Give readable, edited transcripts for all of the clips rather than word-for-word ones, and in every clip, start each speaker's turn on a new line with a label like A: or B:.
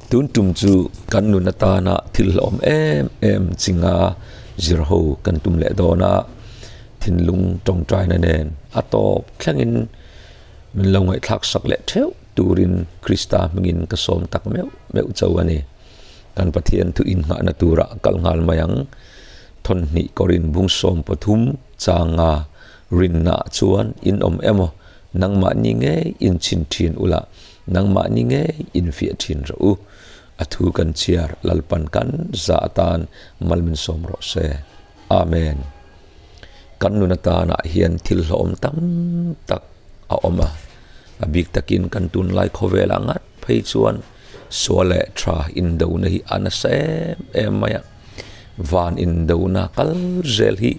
A: Tun tum chu kan nun atana thil hlauhawm em em chinga zir ho kan tum leh dawn a, thinlung tawngtaina nen a tawp thlengin min lo ngaihthlak sak leh theuh turin Krista hmingin ka sawm tak meuh meuh cho a ni. Kan Pathian thu innghahna turah kal nghal mai ang. Thawnhnih kawrin bung 13 changa rinna chuan in awm emaw nangmahni ngei inchhin thin ula, nangmahni ngei infiah thin rawh u. A thu kan chhiar Lalpan kan za atan mal min sawm rawh se. Amen. Kan nun atanah hian thil hlawhawm tam tak a awm a, a bik takin kan tunlai khawvelah ngat phei chuan sual leh tha indona hi a nasa em em mai a, van indona kal zel hi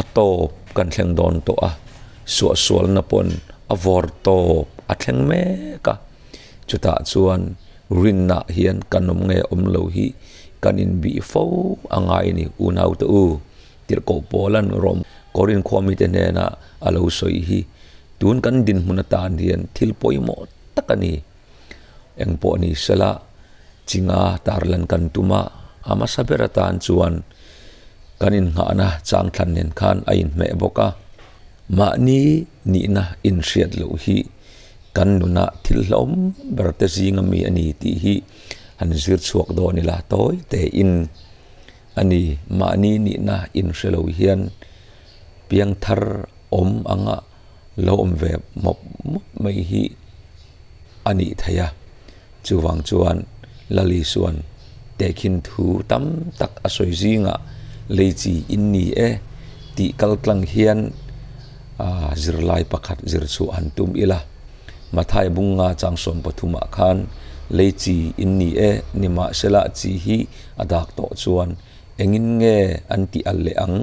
A: a tawp kan thleng dawn tawh a, suahsualna pawn a vawr tawp a thleng mek a, chutah chuan rinna hian kan awm nge awm lo hi kan inbih fo a ngai a ni unaute u. Tirhkoh Paula'n Rom Korin khua mite hnena a lo sawi hi tun kan dinhmun atan hian thil pawimawh tak a ni. Engpawh ni sela chinga tarlan kan tum a, a hmasa ber atan chuan kan innghahna changthlan nen khan a inhmeh bawk a. Mahni nihna inhriat loh hi kan nuna thil hlauhawm ber te zinga mi a ni tih hi han zir chhuak dawn ila tawi tein a ni. Mahni nihna inhre lo hian piangthar awm anga lo awm ve mawp mawp mai hi a nih theih a. Chuvang chuan Lali chuan tehkhin thu tam tak a sawi zingah lei chi in ni e tih kal tlang hian zirlai pakhat zir chhuah han tum ila. Mathai bunga chang 13 ah khan lei chi in ni e nimahsela chi hi a dak tawh chuan engin nge an tih al leh ang?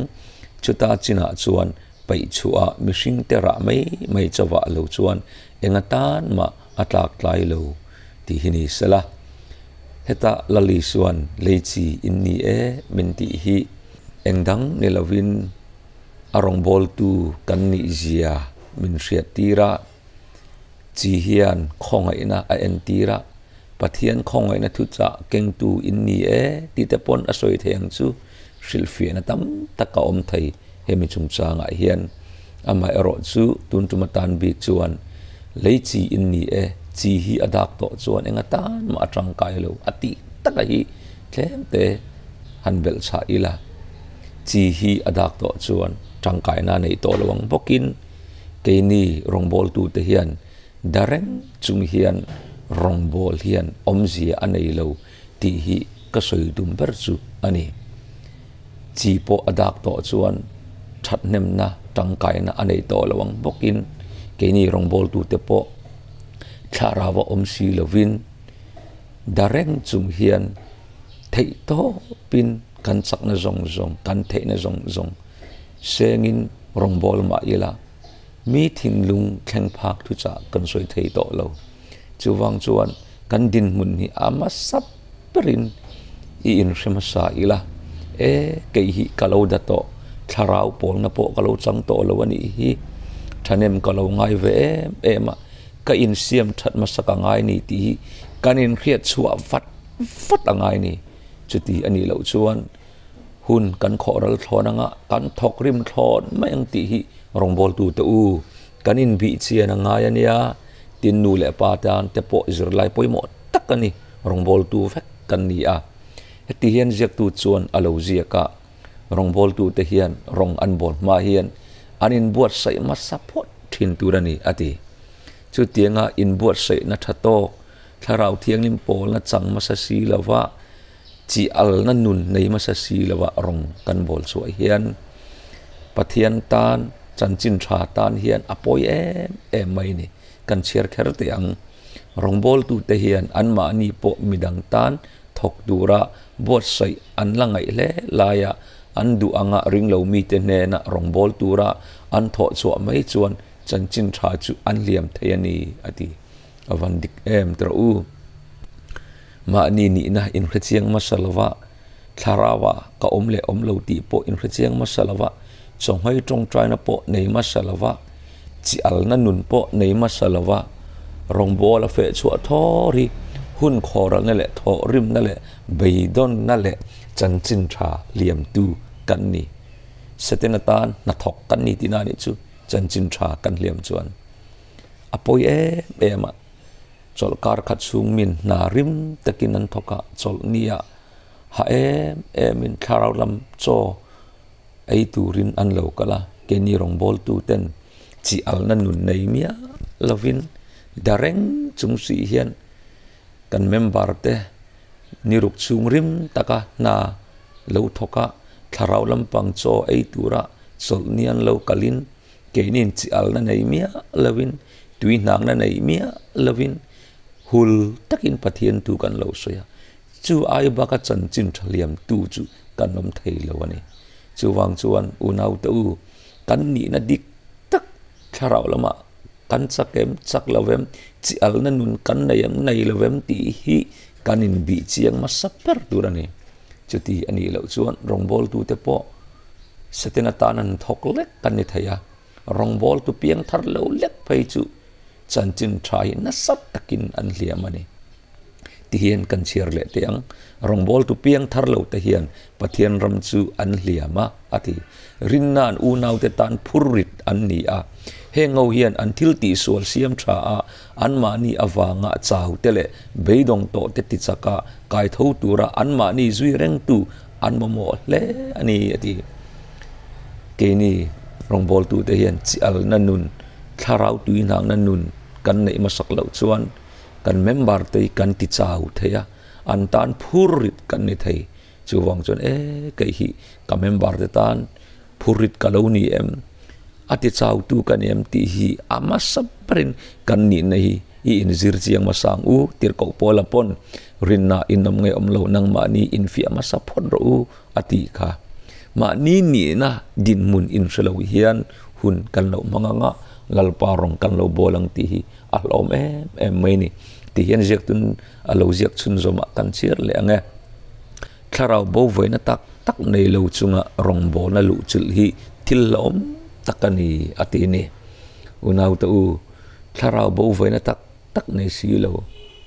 A: Chuta chinah chuan paih chhuah mihring te rah mai mai chawah lo chuan enga tan mah a tlak tlai lo tih hi ni sela. Heta Lali chuan lei chi in ni e min tih hi engdang ni lovin a rawngbawltu kan nih zia min hriat tir a, chi hian khawngaihna a entir a, Pathian khawngaihna thuchah kengtu in ni e tih te pawn a sawi thei ang chu hrilhfiahna tam tak a awm thei hemi chungchangah hian. Amaherawh chu tun tum atan bik chuan lei chi in ni e, chi hi a dak tawh chuan eng atan mah a tangkai lo a tih taka hi tlem te han belh chhah ila. Chi hi a dak tawh chuan tangkaina nei tawh lo ang bawkin keini rawngbawltute hian dareng chung hian rawngbâwl hian awmzia a nei lo tih hi ka sawi tum ber chu a ni. Chi pawh a dak tawh chuan thathnemna tangkaina a nei tawh lo ang bawkin keini rawngbawltute pawh thlarau a awm si lovin dareng chung hian theih tawpin kan chakna zawng zawng, kan theihna zawng zawng sengin rawngbâwl mah ila mi thinlung thleng phak thuchah kan sawi thei tawh lo. Chuvang chuan kan dinhmun hi a hmasa berin i inhre hmasa ila, E, kei hi ka lo da tawh, thlarau pawlna pawh ka lo chang tawh lo a nih hi, thahnem ka lo ngai ve em em a, ka insiam that hmasa ka ngai ni tih hi kan inhriat chhuah vat vat a ngai ni. Chuti a nih loh chuan hun kan khawh ral thlawn anga kan thawk rim thlawn mai ang tih hi rawngbawltute u kan inbih chian a ngai a nia. Tin nu leh pa tan te pawh zirlai pawimawh tak a ni, rawngbawltu vek kan ni a. Heti hian ziaktu chuan a lo ziak a, rawngbawltute hian rawng an bawl hma hian an inbuatsaih hmasa phawt thin tur a ni a ti. Chutianga inbuatsaihna tha tawk, thlarau thianghlim pawlna chang hmasa si lova, chi alna nun nei hmasa si lova rawng kan bawl chhuah hian Pathian tan chanchin tha tan hian a pawi em em mai ni. Kan chhiar kher teh ang. Rawngbawltute hian anmahni pawh midang tan thawk tura buatsaih an la ngaih hle laia an duh anga ringlo mite hnena rawngbâwl tura an thawh chhuah mai chuan chanchin tha chu an hliam thei a ni, a ti. A van dik em tawh u. Mahni nihna inhrechiang hmasa lova, thlarau-ah ka awm leh awm lo tih pawh inhrechiang hmasa lova, chawhmei tawngtaina pawh nei hmasa lova, chi alna nun pawh nei hmasa lova, rawngbâwl a feh chhuah thawr hi Hun khawralna leh thawhrimna leh beidawnna leh chanchin tha liamtu kan ni. Setana tan hnathawk kan ni tihna anih chu chanchin tha kan hliam chuan a pawi em em a. Chawlhkar khat chhung min hna rim takin an thawk a, chawlhnia ha em emin thlarau lam chaw ei turin an lo kal a, keini rawngbawltu ten chi alna nun nei miah lovin dareng chung si hian kan member te ni ruk chhung rim taka hna lo thawk a, thlarau lampang chaw ei tura chawlhni an lo kalin keinin chi alna nei miah lovin tui hnangna nei miah lovin hul takin Pathian tu kan lo sawi a. Chu ai baka chanchin tha liamtu chu kan awm thei lo a ni. Chuvang chuan unaute u, kan nihna dik tak thlarau lamah kan chak em, chak lo em, chi alna nun kan nei em, nei lo em tih hi kan inbih chiang hmasa ber tur a ni. Chuti a nih loh chuan rawngbawltute pawh Setana tan an thawk lek kan ni thei a, rawngbawltu piang thar lo lek phei chu chanchin tha hi nasa takin an hliam a ni. Ti hian kan chhiar leh teh ang, Rawngbawltu piang thar lo te hian Pathian ram chu an hliam a, a ti. Rinna'n unaute tan phurrit an ni a. Heng ho hian an thil tihsual siam tha a, anmahni avanga chau te leh beidawng tawh te tichaka kaitho tura anmahni zui rengtu an mamawh hle a ni, a ti. Keini rawngbawltute hian chi alna nun, thlarau tuihnangna nun kan neih hmasak loh chuan Kan member te hi kan ti chau thei a, an tan phur rit kan ni thei. Chuvang chuan e kei hi ka member te tan phur rit ka lo ni em, a ti chau tu ka ni em tih hi a hmasa berin kan nihna hi i inzir chiang hmasa ang u. Tirhkoh Paula pawn rinna inawm nge awm lo nangmahni infiah hmasa phawt rawh u a tih kha. Mahni nihna dinhmun inhre lo hian hun kan lo hmang ang a, Lalpa rawng kan lo bawl ang tih hi a hlawm em em mai ni. Ti hian ziaktun a lo ziak chhunzawm ah kan chhiar leh ang e. Thlarau bo vawiina tak tak nei lo chunga rawngbawlna luh chilh hi thil hlawm tak a ni a ti ni. Unaute u, thlarau bo vawiina tak tak nei si lo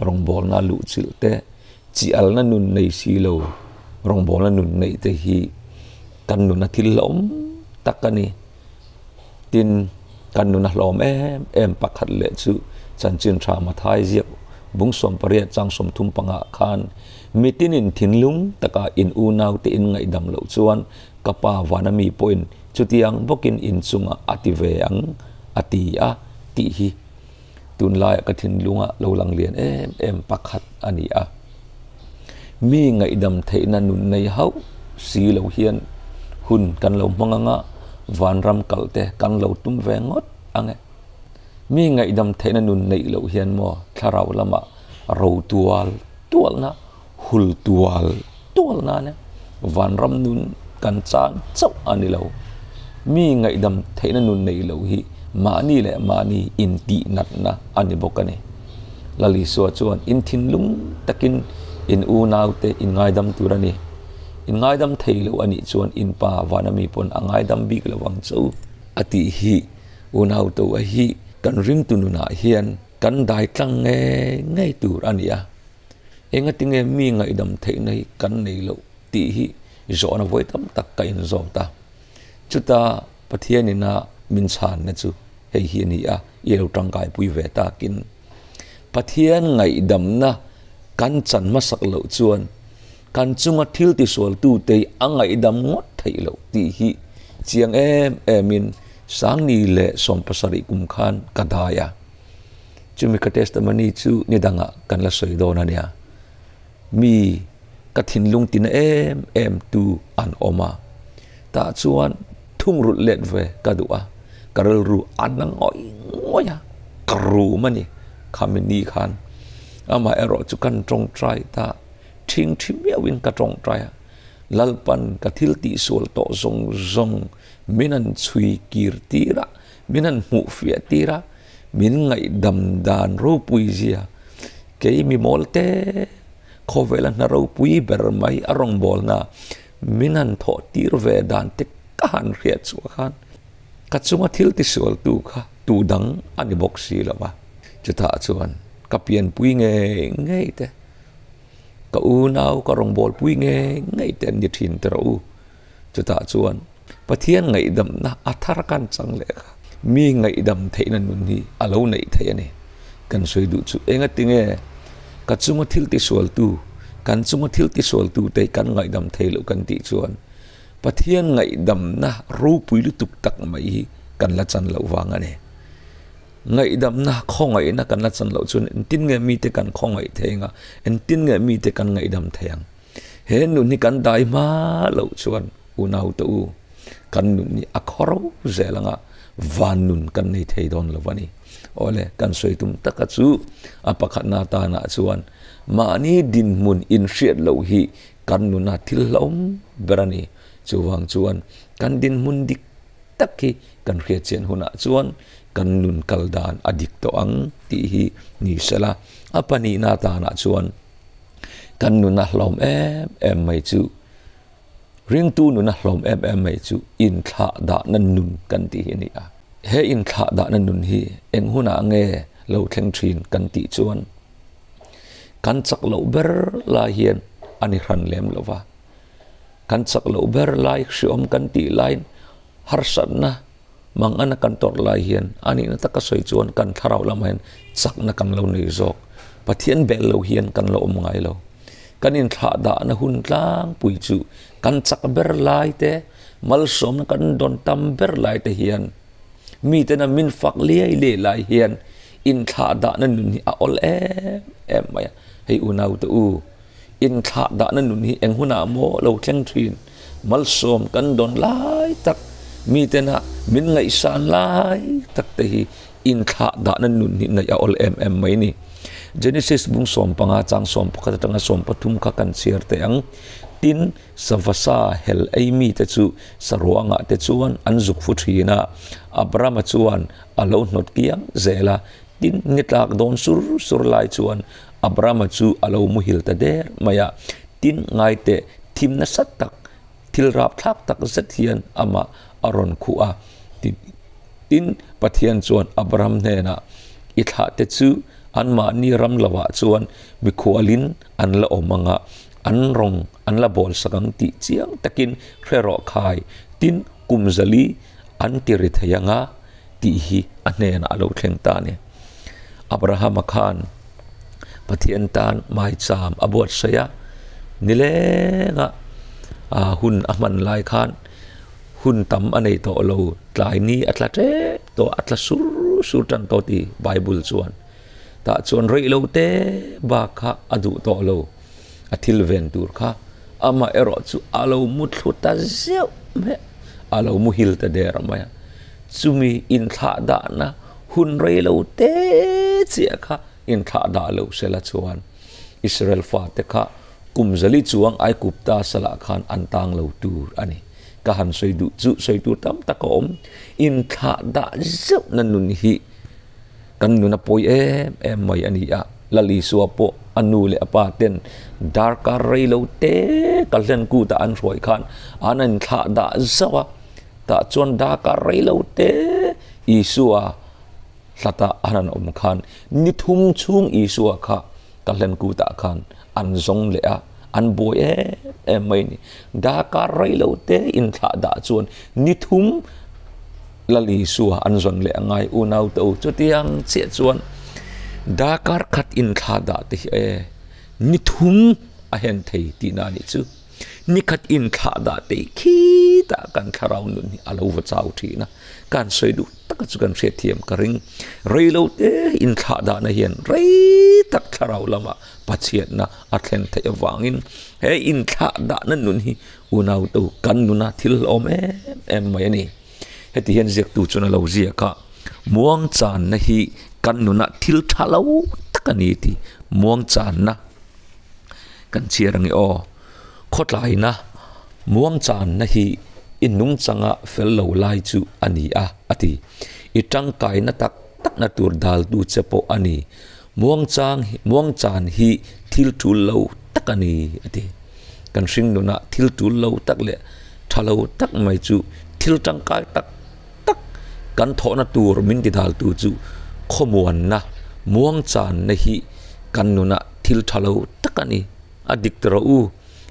A: rawngbawlna luh chilh te, chi alna nun nei si lo rawngbawlna nun neih te hi kan nuna thil hlawm tak a ni. Tin, kan nun a hlawm em em pakhat leh chu chanchin tha Mathai ziak bung 18 chang 35 ah khan mitinin thinlung taka in unau te in ngaihdam loh chuan ka pa vana mi pawhin chutiang bawkin in chungah a ti ve ang a ti a tih hi tunlaiah ka thinlunga lo lang lian em em pakhat a ni a. Mi ngaihdam theihna nun nei hauh si lo hian hun kan lo hmang anga vanram kal te kan lo tum ve ngawt ang e. Mi ngaihdam theihna nun neih loh hian maw thlarau lamah ro tual tualna, hul tual tualna nia vanram nun kan chan chauh a ni lo. Mi ngaihdam theihna nun neih loh hi mahni leh mahni intihnatna a ni bawk a ni. Lal Isua chuan in thinlung takin in unaute in ngaidam tur a ni. In ngaidam thei lo a nih chuan in pa vana mi pawn a ngaidam bik lo ang che u a tih hi unau to a hi kan ringtu nunah hian kan dai tlang ngei ngei tur a ni a. Engatinge mi ngaihdam theihna hi kan nei loh tih hi zawhna vawi tam tak ka inzawt a. Chuta Pathianina min chhanna chu hei hi a ni a, i lo tangkaipui ve takin Pathian ngaihdamna kan chan hmasak loh chuan kan chunga thil tisualtute hi a ngaihdam ngawt theih loh tih hi chiang em emin Sangni leh 70 kum khan ka dai a. Chumi ka testimony chu ni dangah kan la sawi dawn a nia. Mi ka thinlung tina em em tu an awm a, tah chuan thungrulh let ve ka duh a, ka rilru a na ngawih ngawih a, ka rum a ni khami ni khan. Amaherawh chu kan tawngtai ta thing thi miauhin ka tawngtai a, Lalpan ka thil tihsual tawh zawng zawng min han chhui kir tir a, min han hmuh fiah tir a, min ngaihdam dan ropui zia kei mi mawl te khawvela hna ropui ber mai a rawngbawlna min han thawh tir ve dan te ka han hriat chhuah khan ka chunga thil tisual tu kha tu dang a ni bawk si lo va. Chutah chuan ka pianpui ngei ngei te. Ka unau ka rawngbawlpui ngei ngei te an ni thin ti rawh u. Chutah chuan Pathian ngaihdamna a thar kan chang leh kha mi ngaihdam theihna nun hi a lo neih theih a ni. Kan sawi duh chu engatinge ka chunga thil tisualtu, kan chunga thil tisualtute kan ngaihdam thei loh kan tih chuan Pathian ngaihdamna ropui lutuk tak mai hi kan la chan loh vang a ni. Ngaihdamna, khawngaihna kan la chan loh chuan engtin nge mite kan khawngaih thei ang a, engtin nge mite kan ngaihdam thei ang? He nun hi kan dai hma loh chuan unaute u, kan nun hi a khawro zel ang a, van nun kan nei thei dawn lo a ni. Awle, kan sawi tum taka chu a pakhatna tanah chuan mahni dinhmun inhriat loh hi Kan nuna thil hlauhawm ber a ni. Chuvang chuan kan dinhmun dik tak hi kan hriatchian hunah chuan kan nun kal dan a dik tawh ang tih hi ni sela. A pahnihna tanah chuan kan nuna hlauhawm em em mai chu, ringtu nuna hlauhawm em em mai chu inthlahdahna nun kan tih hi a ni a. He inthlahdahna nun hi eng hunah nge lo thleng thin kan tih chuan, Kan chak loh ber lai hian a ni hran lem lo va. Kan chak loh ber lai hriawm kan tih laiin harsatna mangana kan tawrh lai hian a nihna taka sawi chuan kan thlarau lamah hian chakna kan lo nei zawk. Pathian bel lo hian kan la awm ngai lo. Kan inthlahdahna hun tlangpui chu kan chak ber lai te, malsawmna kan dawn tam ber lai te hian Mitena min fak liai liai lai hian inthlahdahna nun hi a awl em em mai a. Hei unaute u, inthlahdahna nun hi eng hunah maw lo thleng thin? Malsawm kan dawn lai tak, mitena min ngaihsan lai tak te hi inthlahdahna nun hi ngaih a awl em em mai ni. Genesis bung 15 chang 11 atanga 13 kha kan chhiar teh ang. Tin, Savasa hel ei mite chu saruangah te chuan an zuk fu thin a, Abrama chuan a lo hnawt kiang zel a, tin ni tlak dawn sur sur lai chuan Abrama chu a lo muhil ta der mai a, tin ngaite thim nasa tak, thil rapthlak tak zet hian amah a rawn khuh a, tin Pathian chuan Abraham hnenah, I thlahte chu anmahni ram lovah chuan mikhualin an la awm ang a, an rawng an la bawl sak ang tih chiang takin hre rawh khai, tin kum zali an ti ri thei ang a tih hi a hnenah a lo thleng ta a ni. Abrahama khan Pathian tan maicham a buatsaih a, nilenga hun a hman lai khan hun tam a nei tawh lo, tlai ni a tla tep tawh, a tla sur sur tan tawh ti Bible chuan. Tah chuan reih lo te bak kha a duh tawh lo, a thil ven tur kha amah erawh chu a lo mu thlu ta zeuh mai a, a lo muhil ta der mai a. Chumi inthlah dahna hun rei lo te chiah kha inthlah dah lo sela chuan Israel fate kha kum zali chuang Aigupta salah khan an tang lo tur a ni. Ka han sawi duh chu sawi tur tam tak a awm. Inthlah dah zeuhna nun hi Kan nun a pawi em em mai a ni a, Lal Isua pawh a nu leh a pa ten darkar rei lo te kalhlen kutah an hruai khan an inthlah dah zauh a, tah chuan darkar rei lo te Isua hlatah an han awm khan ni thum chhung Isua kha kalhlen kutah khan an zawng leh a, an buai em em mai a ni. Darkar rei lo te inthlah dah chuan ni thum Lal Isua an zawn leh a ngai unau te u. Chutiang chiah chuan darkar khat inthlah dah te hi e ni thum a hen thei tihna a nih chu. Ni khat inthlah dah te hi khitah kan thlarau nun hi a lo va chau thin a, kan sawi duh taka chu kan hriatthiam ka ring. Rei lo te inthlah dahna hian rei tak thlarau lamah Pathianna a thlen theih avangin he inthlah dahna nun hi unau te u kan nuna thil hlawm em em mai a ni. Heti hian ziaktu chuan a lo ziak a, Muangchanna hi kan nunah thil tha lo tak a ni tih muangchanna kan chhiar ang e aw. Khawtlaina muangchanna hi i nungchanga fel lo lai chu a ni a, a ti. I tangkaina tak takna tur daltu che pawh a ni. Muangchang muangchan hi thil tul lo tak a ni, a ti. Kan hring nunah thil tul lo tak leh tha lo tak mai chu thil tangkai tak tak kan thawhna tur min ti daltu chu khawmuanna, muangchanna hi kan nunah thil tha lo tak a ni. A dik ta rawh u,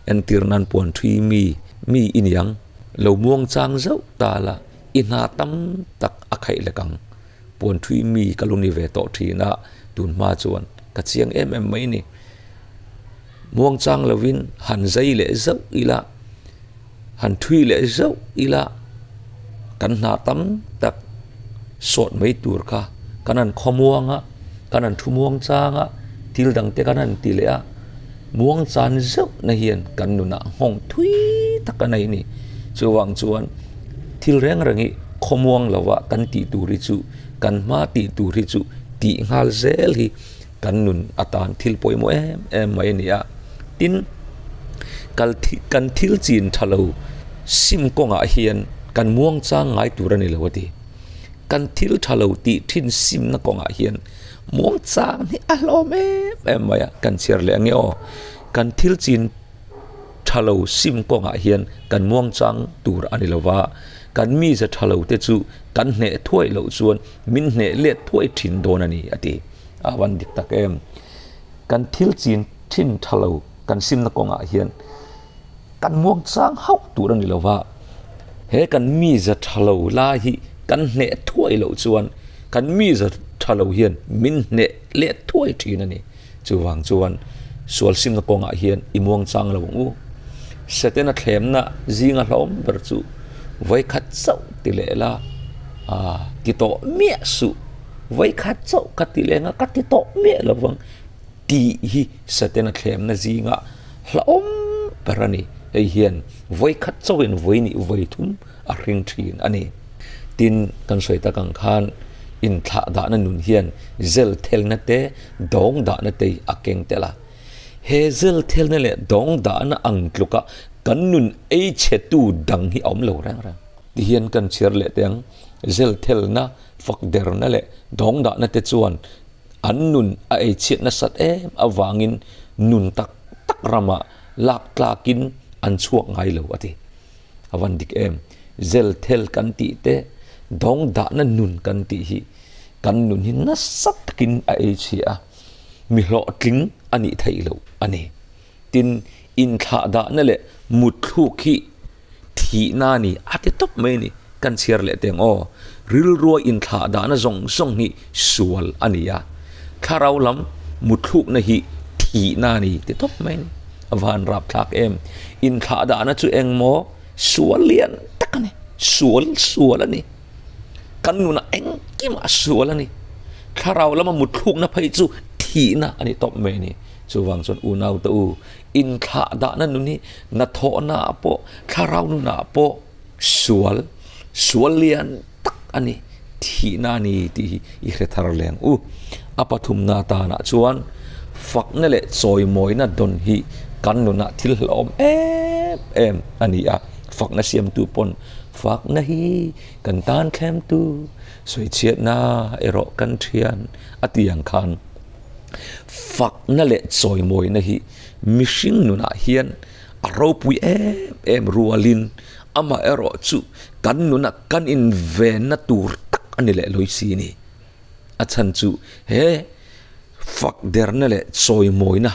A: entir nan puan thui mi mi i niang lo muang chang zauh ta la, i hna tam tak a khaih lek ang. Puan thui mi ka lo ni ve tawh thin a, tun hma chuan ka chiang em em mai ni. Muang chang lovin han zai leh zauh ila, han thui leh zauh ila, kan hna tam tak sawt mai tur kha kan han khawmuang a, kan han thu muang chang a, thil dang te kan han ti leh a, muang chan zauh na hian kan nunah nghawng thui tak a nei a ni. Chuvang chuan thil reng reng hi khawmuang lova kan tih tur hi chu, kan hma tih tur hi chu tih nghal zel hi kan nun atan thil pawimawh em em mai a ni a. Tin, kal kan thil chin tha lo sim kawngah hian kan muang chang ngai tur a ni lo a ti. Kan thil tha lo tih thin simna kawngah hian muang chang hi a hlawm em em mai a, kan chhiar leh ange aw. Kan thil chin tha lo sim kawngah hian kan muang chang tur a ni lo va, kan mize tha lo te chu kan hneh thuai loh chuan min hneh let thuai thin dawn a ni a ti. A van dik tak em. Kan thil chin thin tha lo kan simna kawngah hian kan muang chang hauh tur a ni lo va, he kan mize tha lo lai hi kan hneh thuai loh chuan kan mize tha lo hian min hneh let thuai thin a ni. Chuvang chuan sual simna kawngah hian i muang chang lo ang u. Setana thlemna zinga hlawm ber chu vawikhat chauh ti leh la, aa ti tawh miah suh, vawikhat chauh ka ti leng a, ka ti tawh miah lo vang tih hi Setana thlemna zinga hlawm ber a ni. Hei hian vawikhat chauhin vawi nih vawi thum a hring thin a ni. Tin, kan sawi tak ang khan inthlah dahna nun hian zel thelna te, dawng dahna te hi a keng tel a. He zel thelna leh dawng dahna ang tluka kan nun ei chhetu dang hi a awm lo reng reng. Ti hian kan chhiar leh teh ang, zel thelna, fak derna leh dawng dahna te chuan an nun a ei chhiat nasat em avangin nun tak tak ramah lak tlakin an chhuak ngai lo a ti. A van dik em? Zel thel kan tih te, dawng dahna nun kan tih hi kan nun hi nasa takin a ei chhia a, mi hlawhtling a nih theih loh a ni. Tin, inthlah dahna leh mutthluk hi thihna a ni a ti tawp mai a ni. Kan chhiar leh teng aw, rilrua inthlah dahna zawng zawng hi sual a ni a, thlarau lam mutthlukna hi thihna a ni ti tawp mai a ni. A van rapthlak em? Inthlah dahna chu eng maw? Sual lian tak a ni. Sual sual a ni. Kan nunah engkimah sual a ni. Thlarau lama mutthlukna phei chu thihna a ni tawp mai a ni. Chuvang chuan unau te u, inthlah dahna nun hi hnathawhna ah pawh, thlarau nunah pawh sual, sual lian tak a ni. Thihna a ni tih hi i hre thar leng u. A pathumna tanah chuan fakna leh chawimawina dawn hi kan nunah thil hlauhawm em em a ni a. Fakna siamtu pawn fakna hi kan tan thlemtu, sawichhiatna erawh kan thian a ti ang khan fakna leh chawimawina hi mihring nunah hian a ropui em em rualin amaherawh chu kan nuna kan invenna tur tak a ni leh lawi si a ni. A chhan chu he fak derna leh chawimawina,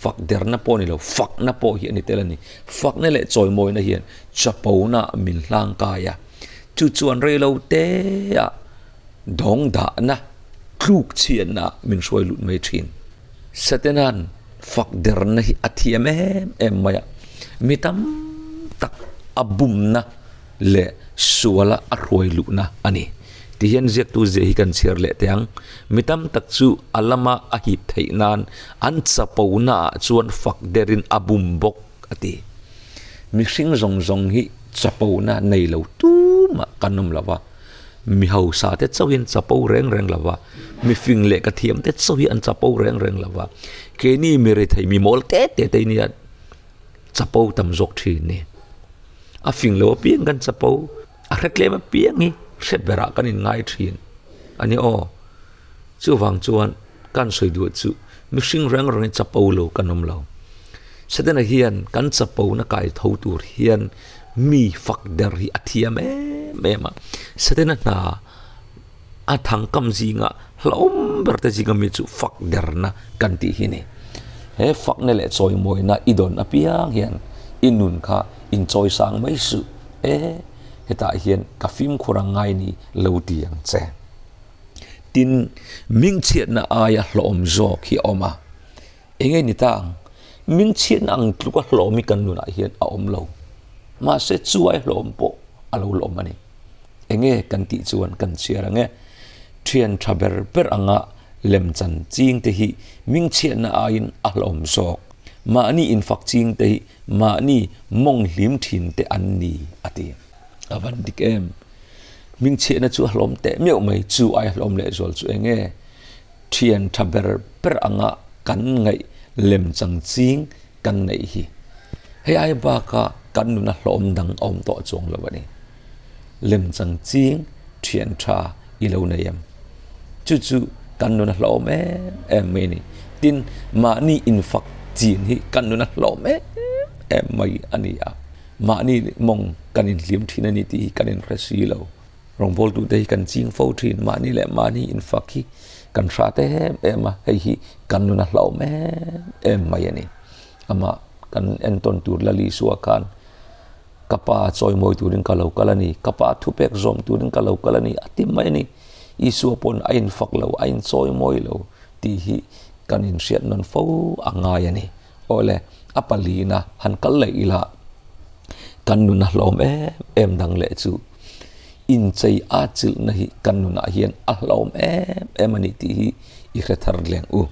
A: fak derna pawh a ni lo, fakna pawh hi a ni tel a ni. Fakna leh chawimawina hian chapona min hlang kai a, chu chuan reilo te ah dawng dahna, tluk chhiatna min hruai lut mai thin. Satanan fak derna hi a thiam em em mai a, mi tam tak a bumna leh suala a hruai luhna a ni. Tihian ziaktu zia hi kan chhiar leh teh ang. Mi tam tak chu a lama a hip theih nan an chapona ah chuan fak derin a bum bawk a ti. Mihring zawng zawng hi chapona nei lo tumah kan awm lo va, mi hausa te chauhin chapo reng reng lo va, mi fing leh ka thiam te chauh hi an chapo reng reng lo va, keini mi rethei mi mawl te te te nia chapo tam zawk thin ni. A fing lo apiang kan chapo. A hre tlem apiang hi hre berah kan inngai thin a ni aw. Chuvang chuan kan sawi duh chu mihring reng rengin chapo lo kan awm lo. Setana hian kan chapona kai tho tur hian mi fak der hi a thiam em em a. Setana hna a thangkam zinga hlauhawm ber te zinga mi chu fak derna kan tih hi a ni. He fakna leh chawimawina i dawn apiang hian i nun kha inchawisang mai suh e, hetah hian ka fimkhur ang ngai ni lo ti ang che. Tin, mingchhiatna aia hlawm zawk hi a awm a, enge ni ta ang? Mingchhiatna ang tluka hlawm hi kan nunah hian a awm lo. Mahse chu ai hlawm pawh a lo lawm a ni. Enge kan tih chuan kan chhiar ang e. Thian tha ber ber anga lemchan ching te hi mingchhiatna aiin a hlawm zawk. Mahni infak ching te hi mahni mawng hlim thin te an ni a ti. A van dik em? Mingchhiatna chu a hlawm teh meuh mai, chu ai hlawm lehzual chu enge? Thian tha ber ber anga kan ngaih lemchang ching kan neih hi. Hei ai baka kan nuna hlawm dang a awm tawh chuang lo a ni. Lemchang ching thian tha i lo nei em? Chu chu kan nuna hlawm em em mai a ni. Tin, mahni infak chin hi kan nuna hlawm em em mai a ni a. Mahni mawng kan inhlim thin a ni tih hi kan inhre si lo. Rawngbawltute hi kan ching fo thin, mahni leh mahni infak hi kan hrat em em a, hei hi kan nun a hlauhawm em em mai a ni. Amah kan entawn tur Lal Isua khan ka pa chawimawi turin ka lo kal a ni, ka pa thupek zawm turin ka lo kal a ni a ti mai a ni. Isua pawn a infak lo, a inchawimawi lo tih hi kan inhriat nawn fo a ngai a ni. Awle, a palina han kal leh ila kan nun a hlawm em em dang leh chu inchei a chilhna hi kan nunah hian a hlawm em em a ni tih hi i hre thar leng u.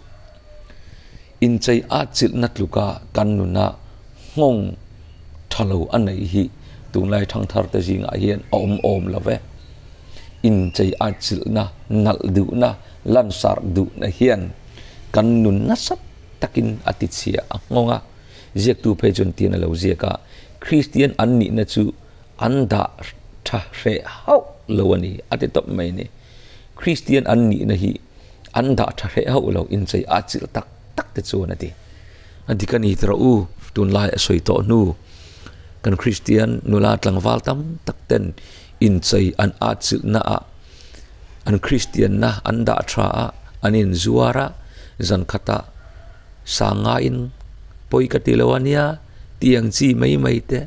A: Inchei a chilhna tluka kan nuna nghawng tha lo a neih hi tunlai thangthar te zingah hian a awm awm lo ve. Inchei a chilhna, nalh duhna, lansarh duhna hian kan nun nasa takin a tichhia a nghawng a. Ziaktu phei chuan tian a lo ziak a, Kristian an nihna chu an dah tha hreh hauh lo a ni, a ti tawp mai a ni. Kristian an nihna hi an dah tha hreh hauh lo, inchei a chilh tak tak te chuan a ti. A dik a ni tawh u, tunlai a sawi tawh hnu, kan Kristian nula tlangval tam tak ten inchei an atchilhna ah an Kristianna an dah tha a, an inzuar a, zan khatah sangaiin pawi ka ti lo a nia tih ang chi mai mai te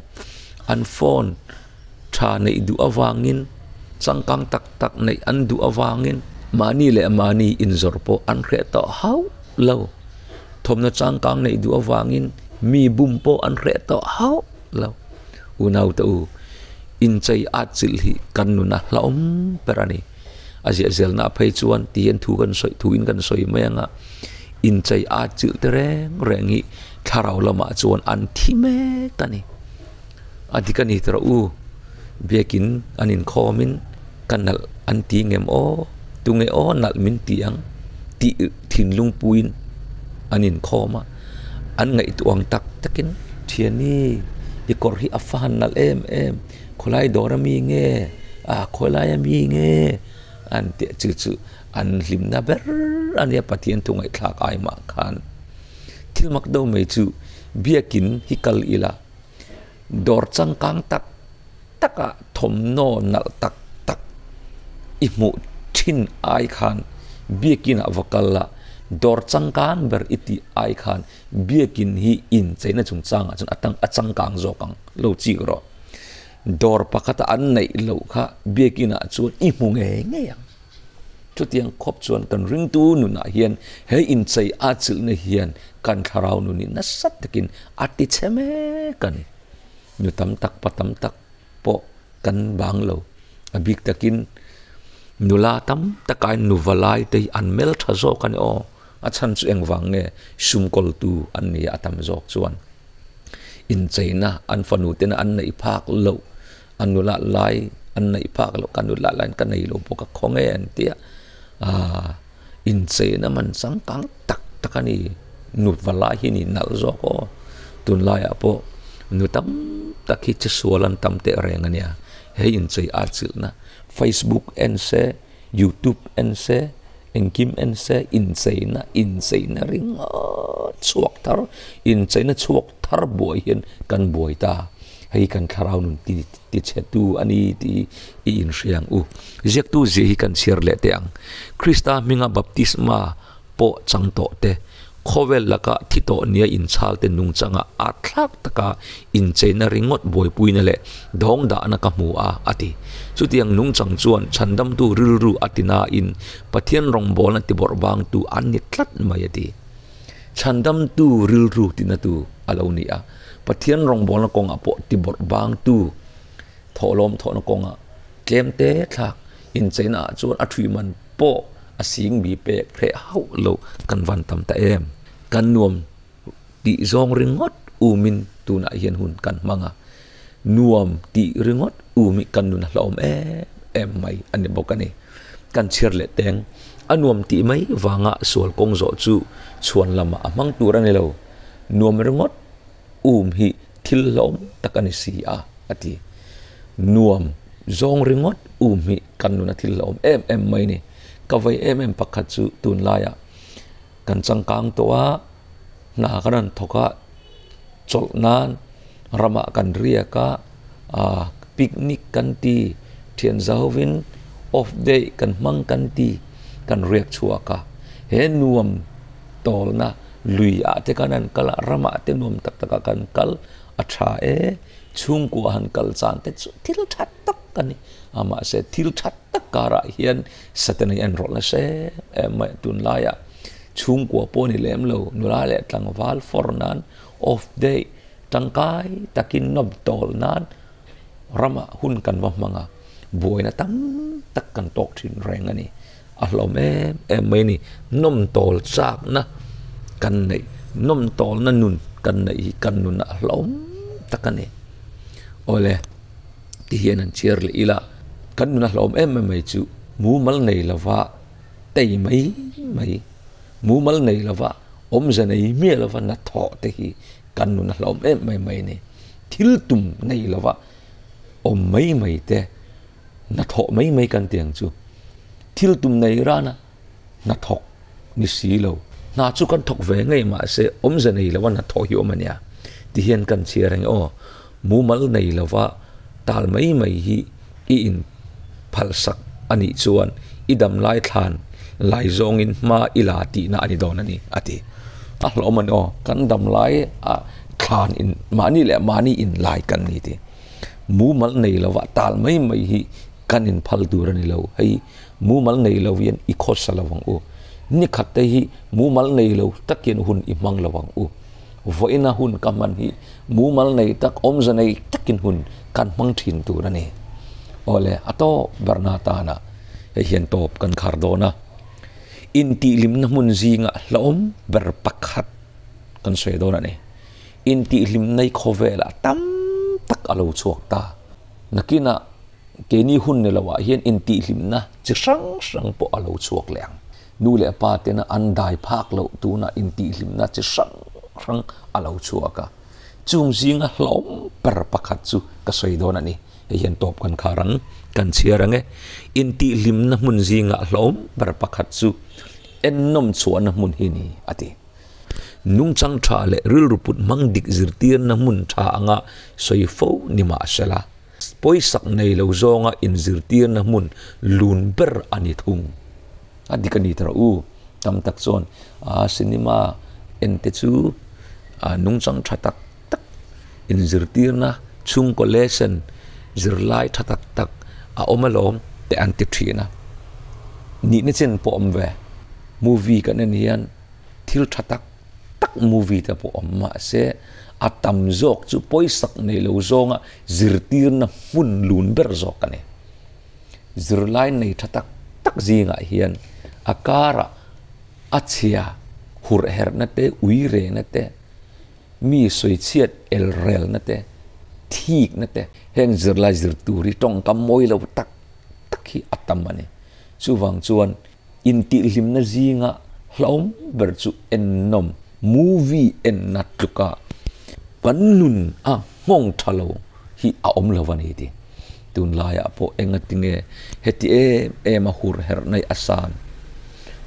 A: an phone tha neih duh avangin changkang tak tak neih an duh avangin mahni leh mahni inzawrh pawh an hreh tawh hauh lo thawmhnaw changkang neih duh avangin mi bum pawh an hreh tawh hauh lo unau te u inchei at chilh hi kan nuna hlauhawm ber a ni a ziah zelna phei chuan ti hian thu kan sawi thu in kan sawi mai ang a inchei at chilh te reng reng hi thlarau lamah chuan an thi mek a ni. A dik a ni tawh u, biakin an inkhawmin ka nalh an ti ngem aw, tunge aw nalh min ti ang tih thinlung puiin an inkhawm a, an ngaihtuah ang tak takin Thiani i kawr hi a fa han nalh em em, khawlai dawr ami nge, ah khawlai ami nge an tih chu chu an hlimna ber a nia Pathian thu ngaihthlak ai mah khan thil mak deuh mai chu biakin hi kal ila. Dawr changkang tak takah thawmhnaw nalh tak tak i hmuh thin ai khan biakin ah va kal a, dawr changkang ber i tih ai khan biakin hi incheina chungchangah chuan a tang a changkang zawk ang lo chik rawh. Dawr pakhata an neih loh kha biakin ah chuan i hmu ngei ngei ang. Chutiang khawp chuan kan ringtu nunah hian he inchei a chilhna hian kan thlarau nun hi nasa takin a ti chhe mek a ni. Nu tam tak, pa tam tak pawh kan bang lo. A bik takin nula tam takain nuva lai te hi an mel tha zawk a ni aw. A chhan chu engvang nge sumkawltu an ni a tam zawk chuan incheina an fanu tena an neih phak loh A nula lai an neih phak loh ka nula laiin ka nei lo bawk a khawnge an ti a aaa incheina man changkang tak tak a ni nut va lai hi ni nalh zawk aw tunlaiah pawh nu tam tak hi che sual an tam teh reng a nia hei inchei a chilhna facebook en se youtube en se engkim en se incheina incheina ringawt chhuak thar incheina chhuak thar buai hian kan buai ta. Hei kan thlarau nun ti tichhetu a ni tih i inhria ang u. Ziaktu zia hi kan chhiar leh teh ang. Krista hminga baptisma pawh chang tawh te, Khawvel laka thi tawh nia inchhalte nungchanga âtthlak taka incheina ringawt buaipuina leh dawng dahna ka hmu a, a ti. Chutiang nungchang chuan chhandamtu rilru a ti nain Pathian rawngbawlna tibawrh bangtu an ni tlat mai, a ti. Chhandamtu rilru tinatu a lo ni a, Pathian rawngbawlna kawngah pawh tibawrh bangtu thawhlawm thawhna kawngah tlem te thlak incheina ah chuan a thui man pawh a sing bi pek hreh hauh lo kan van tam ta em. Kan nuam tih zawng ringawt umin tunah hian hun kan hmang a, nuam tih ringawt um hi kan nun a hlauhawm em em mai a ni bawk a ni. Kan chhiar leh teng a nuam tih mai vanga sual kawng zawh chu chhuan lamah a hmang tur a ni lo, nuam ringawt um hi thil hlauhawm tak a ni si a, a ti. Nuam zawng ringawt um hi kan nuna thil hlauhawm em em mai ni. Ka vei em em pakhat chu tunlaiah kan changkang tawh a, hna kan rawn thawk a, chawlh nan ramah kan riak a, aah picnic kan ti, thian zauvin off day kan hmang kan ti, kan riak chhuak a. He nuam tawlna lui ah te khan an kal a, ramah te nuam tak takah kan kal a tha e, chhungkua han kal chan te chu thil tha tak a ni. A mahse thil tha tak karah hian Satana hi a inrawlh nasa em em mai a, tunlaiah chhungkua pawh a ni lem lo, nula leh tlangval fawr nan off day tangkai takin nawm tawl nan ramah hun kan va hmang a, buaina tam tak kan tawk thin reng a ni. A hlawm em em mai a ni. Nawm tawl chakna kan neih, nawm tawlna nun kan neih hi kan nunah a hlawm tak a ni. Awle, ti hian an chhiar leh ila, kan nuna hlawm em em mai chu mumal nei lova tei mai mai, mumal nei lova awmze nei miah lova na thawh te hi kan nuna hlawm em em mai a ni. Thil tum nei lova awm mai mai te, hnathawh mai mai kan ti ang chu. Thil tum nei rana hnathawk ni si lo. Hna chu kan thawk ve ngei mahse awmze nei lova hnathawh hi awm a nia. Ti hian kan chhiar ang e aw. Mumal nei lova tal mai mai hi i in phalsak a nih chuan i dam lai thlan lai zawngin hma i la tihna a ni dawn a ni a ti. A hlawm a ni aw. Kan dam lai a thlan in mahni leh mahni in lai kan ni ti. Mumal nei lova tal mai mai hi kan inphal tur a ni lo. Hei mumal nei lo hian i khawsa lo ang u. Ni khat te hi mumal nei lo takin hun i hmang lo ang u. Vawiina hun ka hman hi mumal nei tak, awmze nei takin hun kan hmang thin tur a ni. Awle, a tawp berna atana hei hian tawp kan khar dawn a. Intihhlimna hmun zingah hlauhawm ber pakhat kan sawi dawn a ni. Intihhlimnai khawvelah tam tak a lo chhuak ta. Nakinah keini hun ni loah hian intihhlimna chi hrang hrang pawh a lo chhuak leh ang. Nu leh pa tena an dai phak loh tunah intihhlimna chi hrang hrang a lo chhuak a. Chung zinga hlawm ber pakhat chu ka sawi dawn a ni. Hei hian tawp kan khar ang, kan chhiar ang e. Intihhlimna hmun zinga hlawm ber pakhat chu ennawm chhuahna hmun hi ni, a ti. Nungchang tha leh rilru put hmang dik zirtirna hmun tha anga sawi fo ni mah sela, pawisak nei lo zawnga inzirtirna hmun lun ber a ni thung. A dik a ni ta rawh u. Tam tak chuan a cinema en te chu nungchang tha tak tak inzirtirna chhungkaw lesson zirlai tha tak tak a awm alawm teh an ti thin a. Nihna chen pawh awm ve. Movie kan en hian thil tha tak tak movie te pawh awm mahse a tam zawk chu pawisak nei lo zawnga zirtirna hmun lun ber zawk a ni. Zirlai nei tha tak tak zingah hian a karah a chhia hurh herhna te, ui rehna te, mi sawichhiat el relna te, thikna te, heng zirlai zir tur hi tawngkam mawi lo tak tak hi a tam a ni. Chuvang chuan Intihhlimna zinga hlauhawm ber chu ennawm, movie enna tluka kan nun a nghawng tha lo hi a awm lo a ni ti. Tunlaiah pawh engatinge heti em em a hur herh nei a san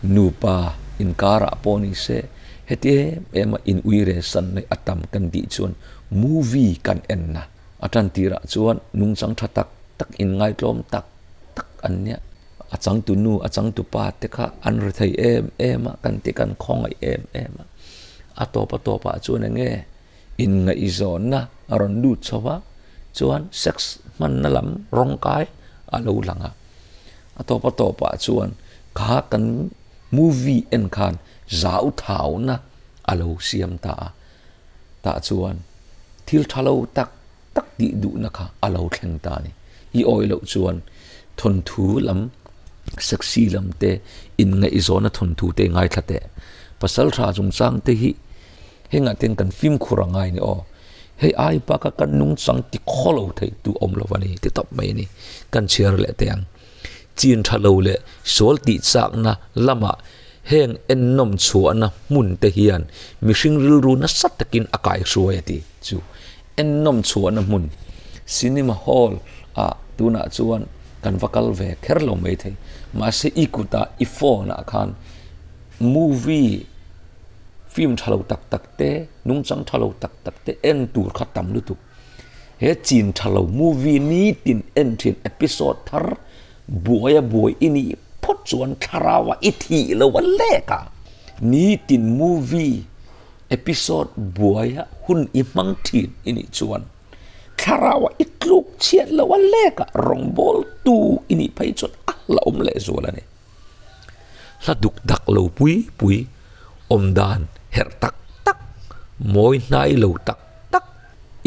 A: nupa inkarah pawh ni se heti em em a in uire san nei a tam kan tih chuan movie kan enna a tan tirah chuan nungchang tha tak tak inngaitlawm tak tak an nia. A changtu nu, a changtu pa te kha an ri thei em em a, kan ti kan khawngaih em em a. A tawp a tawpah chuan eng nge inngaihzawnna a rawn lut chho va, chuan sex hmanna lam rawng kai a lo lang a. A tawp a tawpah chuan kha kan movie en khan zau thauna a lo siam ta a. Tah chuan thil tha lo tak tak tih duhna kha a lo thleng ta a ni. I awih loh chuan thawnthu lam, sexy lam te, inngaihzawna thawnthu te ngaithla teh. Pasal tha chungchang te hi hengah ten kan fimkhur a ngai a ni aw. Hei ai baka kan nungchang ti khaw lo theih tu awm lo a ni ti tawp mai a ni. Kan chhiar leh teh ang. Chin tha lo leh sual tih chakna lamah heng ennawm chhuahna hmun te hian mihring rilru nasa takin a kaihruai a ti chu. Ennawm chhuahna hmun cinema hall ah tunah chuan kan va kal ve kher lo mai thei. Mahse i kutah i phone ah khan movie film tha lo tak tak te, nungchang tha lo tak tak te en tur kha tam lutuk. He chin tha lo movie nitin en thin episode thar buai a buai i nih phawt chuan thlarau a i thih lo a lek a. Nitin movie episode buai a hun i hmang thin i nih chuan thlarau a i tluk chhiat lo a lek a rawngbawl tu i nih phei chuan a hlauhawm lehzual a ni. Hla duk dak lo pui pui awm dan herh tak tak mawi hnai lo tak tak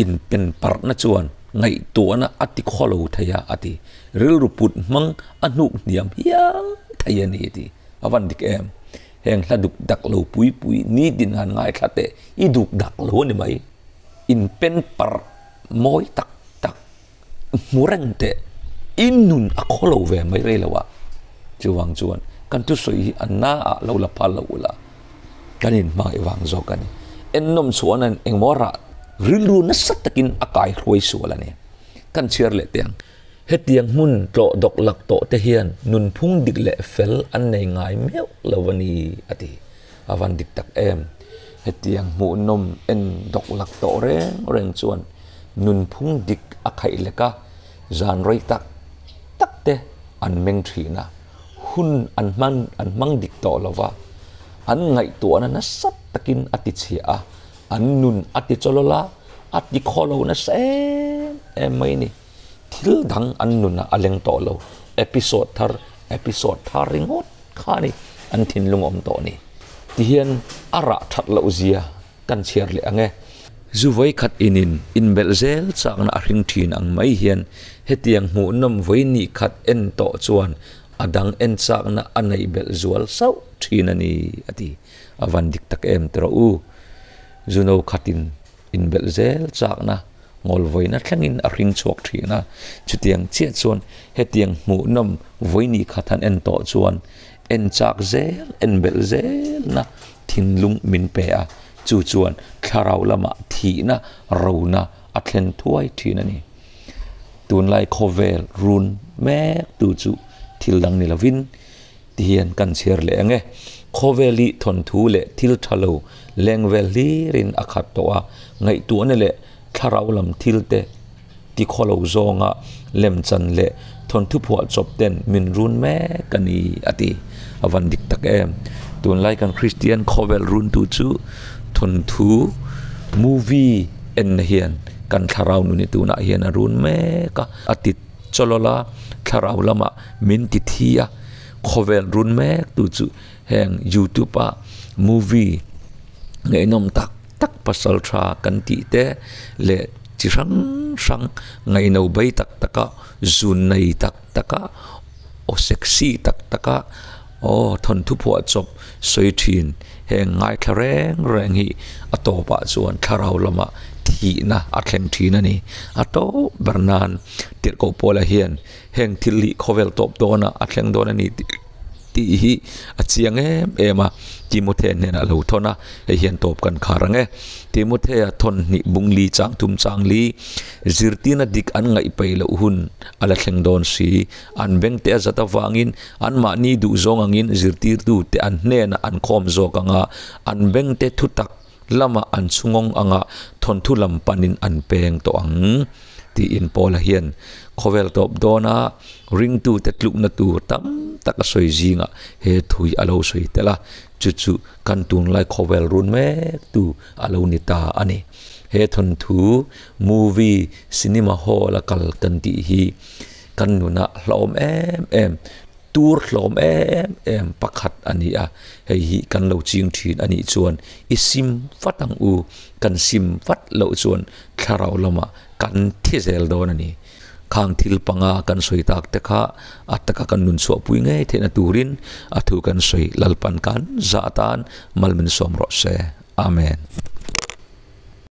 A: inpen parhna chuan ngaihtuahna a ti khaw lo thei a, a ti. Rilru put hmang a hnuk hniam hial thei a ni, a ti. A van dik em? Heng hla duk dak lo pui pui nitin han ngaithla teh, i duk dak lo a ni mai. Inpen parh mawi tak tak hmu reng teh, i nun a khaw lo ve mai rei lo a. Chuvang chuan kan thusawi hi a na ah lo la phal lo ula, kan inhmangaih vang zawk a ni. Ennawm chhuahna in engmaw rah rilru nasa takin a kai hruai sual a ni. Kan chhiar leh teh ang. Hetiang hmun tlawh dawk lak tawh te hian nunphung dik leh fel an nei ngai meuh lo a ni, a ti. A van dik tak em. Hetiang hmuhnawm en dawk lak tawh reng reng chuan nunphung dik a khaih lek a, zan rei tak tak te an meng thin a, hun an hman an hmang dik tawh lo va, an ngaihtuahna nasa takin a ti chhia a, an nun a ti chawlawl a, a ti khaw lo nasa em em mai a ni. Thil dang an nunah a leng tawh lo, episode thar episode thar ringawt kha a ni, an thinlung a awm tawh a ni. Tihian a rah that loh zia kan chhiar leh ang e. Zu vawi khat inin inbelh zel chakna a hring thin ang mai hian hetiang hmuhnawm vawi nih khat en tawh chuan a dang en chakna a neih belh zual sauh thin a ni, a ti. A van dik tak em ti rawh u. Zu no khatin inbelh zel chakna ngawl vawiina thlengin a hring chhuak thin a. Chutiang chiah chuan hetiang hmuhnawm vawi nih khat han en tawh chuan en chak zel, en belh zelna thinlung min pe a, chu chuan thlarau lamah thihna rona a thlen thuai thin a ni. Tunlai khawvel run mek tu chu thil dang ni lovin tihian kan chhiar leh ang e. Khawvel hi thawnthu leh thil tha lo leng vel hlirin a khat tawh a, ngaihtuahna leh thlarau lam thil te ti khaw lo zawnga lemchan leh thawnthu phuah chawp ten min run mek a ni, a ti. A van dik tak em. Tunlai kan Kristian khawvel runtu chu thawnthu movie enna hian kan thlarau nuni tunah hian a run mek a, a ti chawlawl a, thlarau lamah min ti thi a, khawvel run mek tu chu heng youtube a movie ngaihnawm tak tak pasal tha kan tih te leh chi hrang hrang ngaihno bei tak tak a zun nei tak tak a aw sexy tak tak a aw thawnthu phuah chawp sawi thin heng ngaithla reng reng hi a tawpah chuan thlarau lamah thihna a thleng thin a ni a tawp ber nan tirhkoh pawlah hian heng thil hi khawvel tawp dawnah a thleng dawn a ni tih tih hi a chiang em em a Timothea hnenah a lo thawn a hei hian tawp kan khar ang e Timothea thawn hnih bung li chang thum chang li zirtirna dik an ngaih peih loh hun a la thleng dawn si an beng te a zat avangin an mahni duh zawng angin zirtirtu te an hnenah an khawm zawk ang a an beng te thu tak lamah an chhungawng anga thawnthu lam panin an peng tawh ang. Tiin Paula hian khawvel tawp dawna ringtute tlukna tur tam tak a sawi zingah he thui a lo sawi tel a, chu chu kan tunlai khawvel run mektu a lo ni ta a ni. He thawnthu movie cinema hall a kal kan tih hi kan nunah hlauhawm em em Tur hlawm em em pakhat a ni a, hei hi kan lo ching thin a nih chuan i sim vat ang u, kan sim vat loh chuan thlarau lamah kan thi zel dawn a ni. Khang thil panga kan sawi tak te kha a taka kan nun chhuahpui ngei theihna turin a thu kan sawi Lalpan kan zah atan mal min sawm rawh se. Amen.